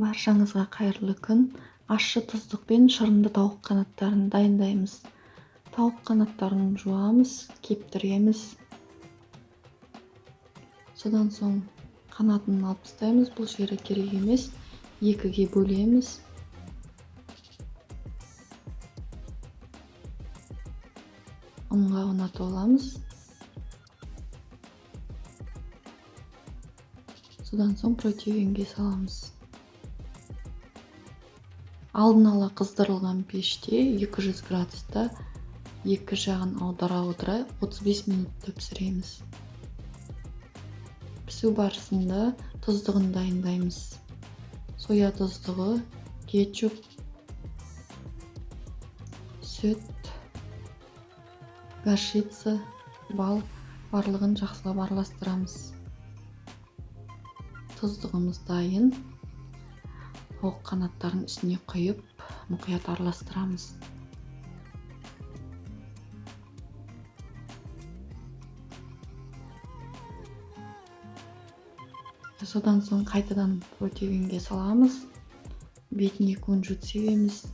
Баршаңызға қайырлы күн. Ащы тұздықпен шырынды тауық қанаттарын дайындаймыз. Тауық қанаттарын жуамыз, кептіреміз. Содан соң қанатын алып тастаймыз, бұл жері керек емес. Екіге бөлеміз. Ұнға ұнатып аламыз. Содан соң противенге саламыз. Алдын ала қыздырылған пеште 200 градуста екі жағын аудара отыра 35 минутта пісіреміз. Пісу барысында тұздығын дайындаймыз. Соя тұздығы, кетчуп, сүт, горчица, бал барлығын жақсылап араластырамыз. Тұздығымыз дайын. Тауық қанаттарын үстіне құйып, мұқият араластырамыз. Содан соң қайтадан противенге саламыз. Бетіне кунжут себеміз.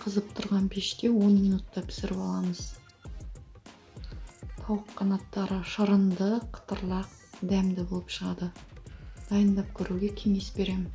Қызып тұрған пеште 10 минутта пісіріп аламыз. Тауық қанаттары шырынды, қытырлақ, дәмді болып шығады. Дайындап көруге кеңес беремін.